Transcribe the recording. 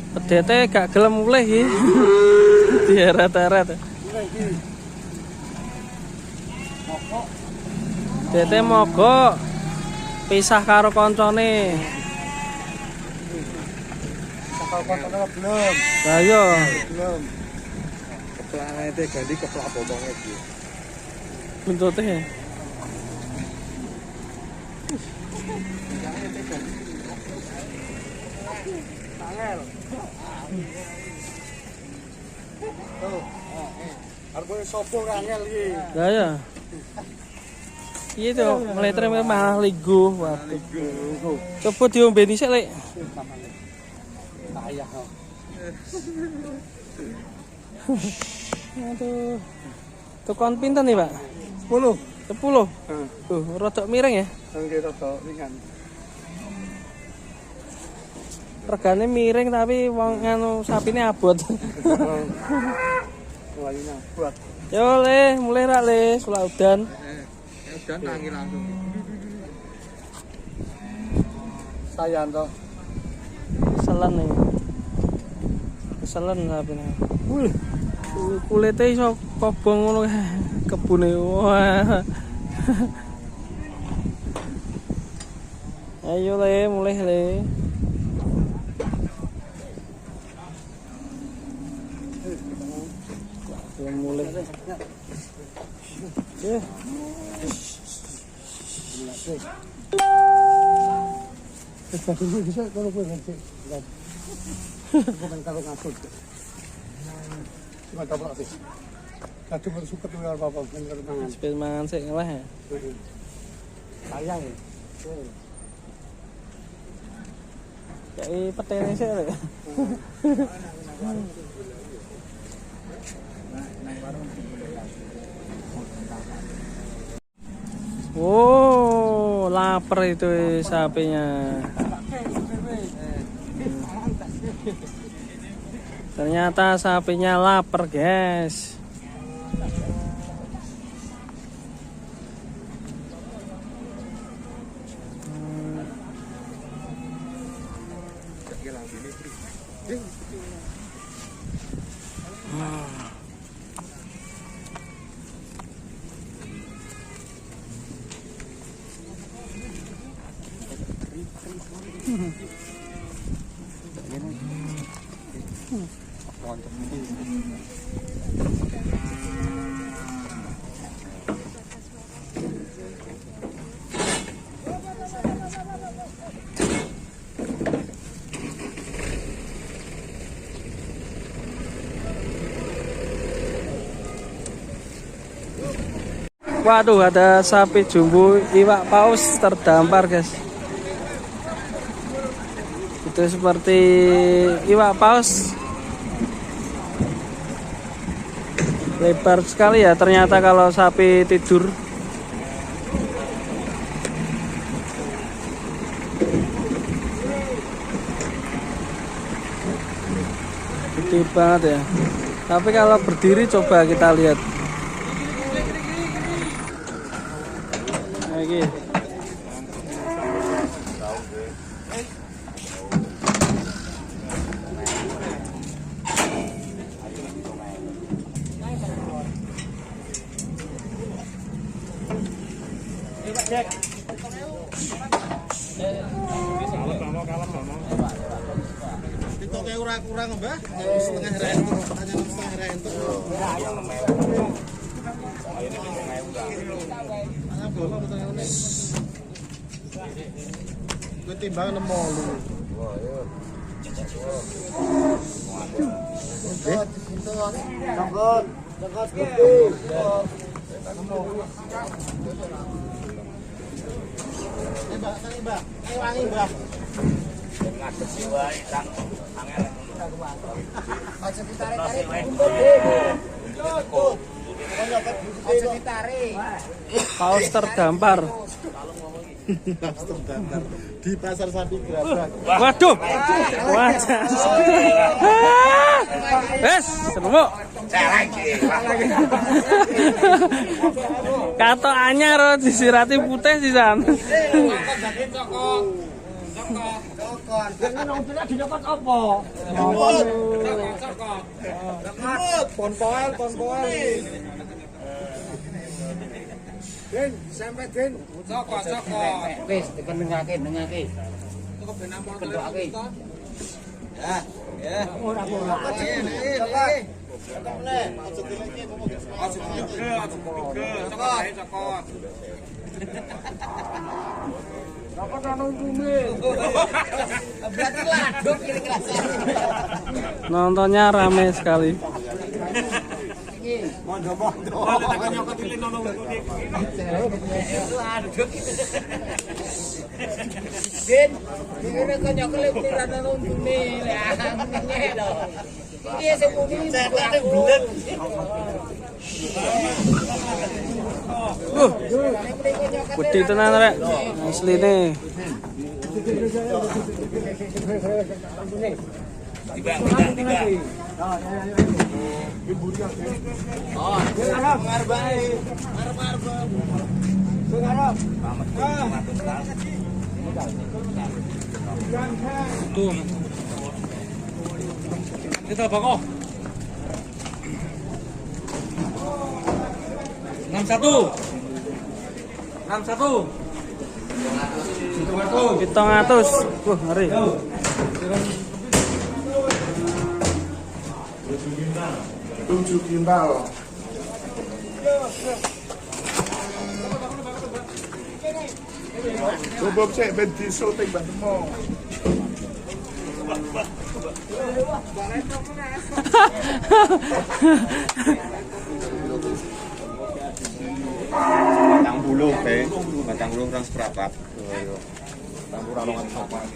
Pedete gak gelem mulih iki. Dieret-eret. Pedete mogok. Pisah karo koncone. Karo koncone belum. Lah iya. Belum. Keplane teh ganti keplak botonge iki. Buntute. Angel. Tuh. Arep sapa ora angel iki. Lah iya. Iya to, mletre malah ligo. Waduh. Coba diombeni sik, Lek. Payah kok. Aduh. Tukon pinten nih, Pak? 10. 10. Heeh. Tuh, rodok miring ya. Nggih rada ringan. Regane miring tapi wong nganu sapine abot. Layune buat. Yo le, mulai ra le, sulak udan. Ya udah tangi langsung. Sayan to. Keselen nih. Keselen sapine. Wih, Kulite iso kobong ngono kebune. Wah. Ayo le, mulai le. Belum mulai. Eh, wis dadi dhisik kono kowe sik. Aku men karo ngakut. Cuma toplok sih. Kadung suket ora apa-apa men karo mangan. Sepet mangan sik ngelah ya. Sayang ya. Kayak petene sik le. Oh, lapar itu sapinya. Ternyata sapinya lapar, guys. Waduh, ada sapi jumbo iwak paus terdampar, guys. Itu seperti iwak paus. Lebar sekali ya ternyata kalau sapi tidur. Gede banget ya. Tapi kalau berdiri coba kita lihat. Lagi. Ditoke ora kurang, Mbah. Setengah ra entuk, tanya setengah ra entuk. Gue timbang 68. Jongkot, jongkot gede. Mbak, Mbak. Ayo wangi, Mbak. Aja ditarik-tarik buntut. Aja ditarik. Paus terdampar. Paus terdampar di pasar sapi Grabag. Waduh. Wah. Wes, seremuk. Katok anyar disirati putih sisan. Tekan. Nang tidak dinyokot apa? Pon poel. Den, sampai Den. Cokot. Wis dikenengake, nengake. Kendokake. Ya. Ora ora. Cokot. Cokot ana untune. Berarti laduk kira-kira. Nontonnya rame sekali. Mondo-mondo. Laduk. Den, dikira kok nyokel ora ana untune. Lah ngene lho. Iki sing muni Cetak bulet. Wedi tenan rek. Asline. Tiba. Tuh. Kita bako. 61. 61. 700. Wah, ngeri. 7 kintal. Coba cek ben disyuting Mbak Temo. Batang buluh, batang buluh kurang seperempat. Batang buluh kurang seperempat.